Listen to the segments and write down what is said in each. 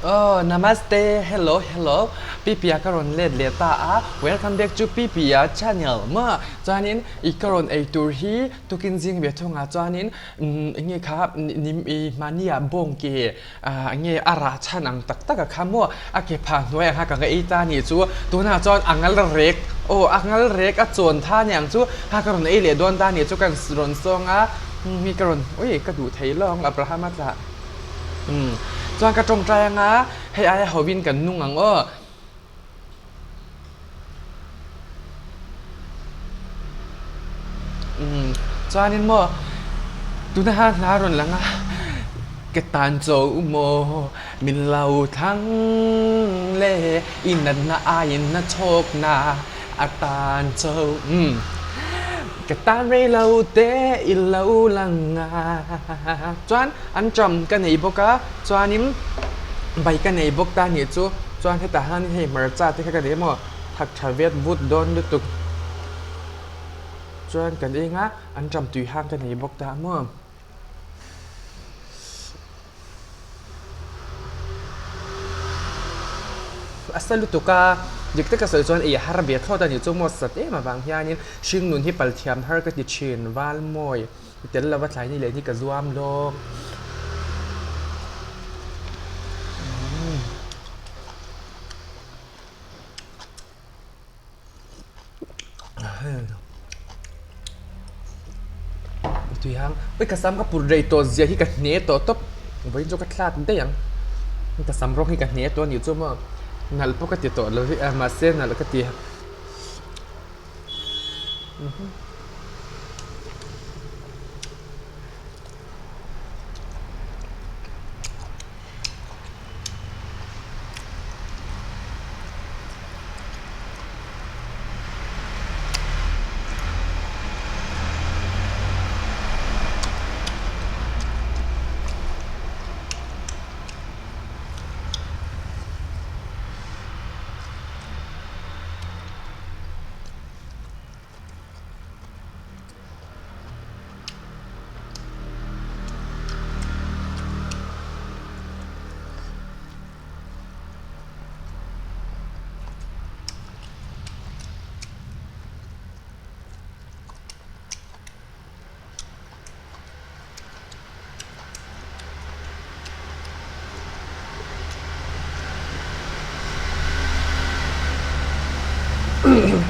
Oh namaste hello hello Pipia ka rawn let leh ta a welcome back to Pipia channel maw chuanin i ka rawn ei tur hi tukin zing ve thungah chuanin eng nge kha i mahnia bawng ke ah nge a rah chhan ang tak tak a kha maw a ke phah hnuai ang kha ka ei ta anih chu tunah chuan a ngal rek aw a ngal rek a chawn tha aniang chu kha ka rawn ei leh dawn ta anih chu ka rawn sawng a mi ka rawn ui ka duh thei lo ang Abraham a tlah umm chuan ka tawngtai anga hei aia hovin kan nung ang aw. Umm chuanin maw tuna khan hla rawn lang a ka tan cho maw min lo thlang le i natna aiin na chhawk na a tan cho umm ka tan rei lo te i lo lang a chuan an ṭam ka nei bawk a chuanin bai ka nei bawk ta nih chu chuan hetah hian hei hmarcha te kha ka nei maw thak tha vet vut dawn lutuk chuan kan eng a an ṭam tui hang ka nei bawk ta maw. A sa lutuk a dik taka sawi chuan ei a har ve thlawt a nih chu maw sat em avang hianin hringnun hi pal thiam har ka ti thin Valmawi i tel lova thlai ni leh ni ka zuam lawk. Tui hang ui ka sam ka put rei tawh zia hi ka hne tawh tawp vawiin chu ka thlak daih ang ka sam rawng hi ka hne tawh a nih chu maw nalh pawh ka ti tawh lo hi a mahse nalh ka ti.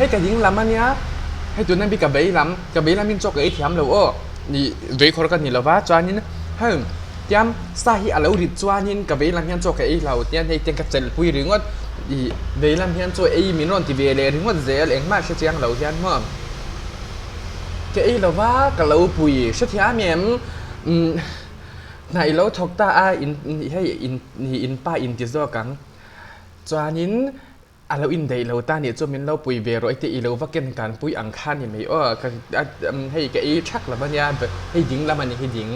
Hei ka ding lam ania hei tuna mi ka vei lam ka vei lamin chaw ka ei thiam lo aw ih vei khawr ka ni lova chuanin heng tiang sa hi a lo rit chuanin ka vei lam hian chaw ka ei lo tiang hei tiang ka chelh pui ringawt ih vei lam hian chaw ei min rawn ti ve leh ringawt zel engmah hre chiang lo hian maw. Ka ei lo va, ka lo pui hrethiam em? Umm hna i lo thawk ta a, in hei in in pa in ti zawk ang. Chuanin a lo indaih lo ta nih chu min lo pui ve rawh i tih i lo va ken kan pui ang kha ni mai aw. Ka hei ka ei thak lo ania, hei ding lam a ni hi ding.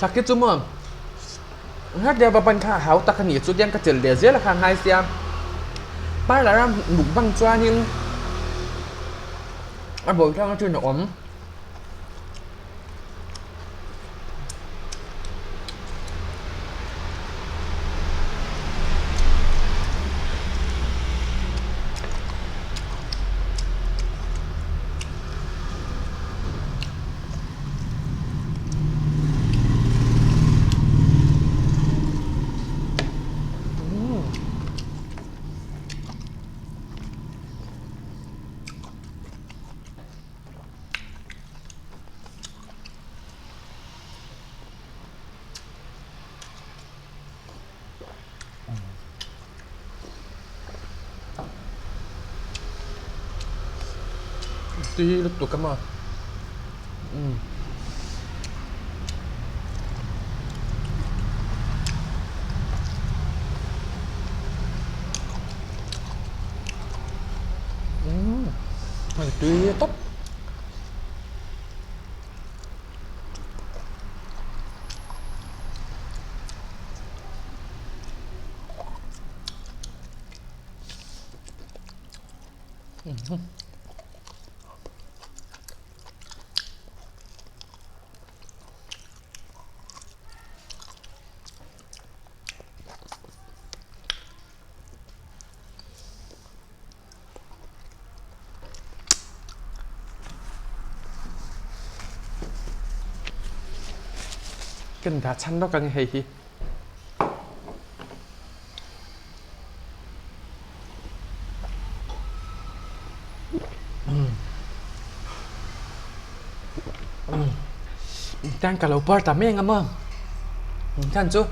Thak hi chu maw nghat deuh va ban kha a hau tak a nih chu tiang ka chelh leh zel a kha a ngai sia parlour a mukbang chuanin a bawlhhlawh ang atangin a awm. Tui lutuk a maw. Umm. Umm. Hei tui tawp. Kan dah chhan lawk ang hei hi. Tan ka lo par ta mek ang a chan chu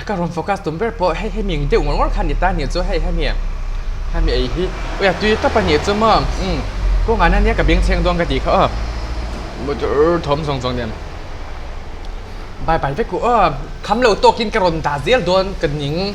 ka rawn focus tum ber pawh hei hemi ang deuh ngawr ngawr kha a ni ta nih chu hei hemi hemi ei hi uia tui tawp a nih chu maw kawngah hian nia ka bengchheng dawn ka tih kha aw motor thawm zawng zawng nen. Bye bye vek u aw, kham lo tawkin ka rawn dah zel dawn ka ning.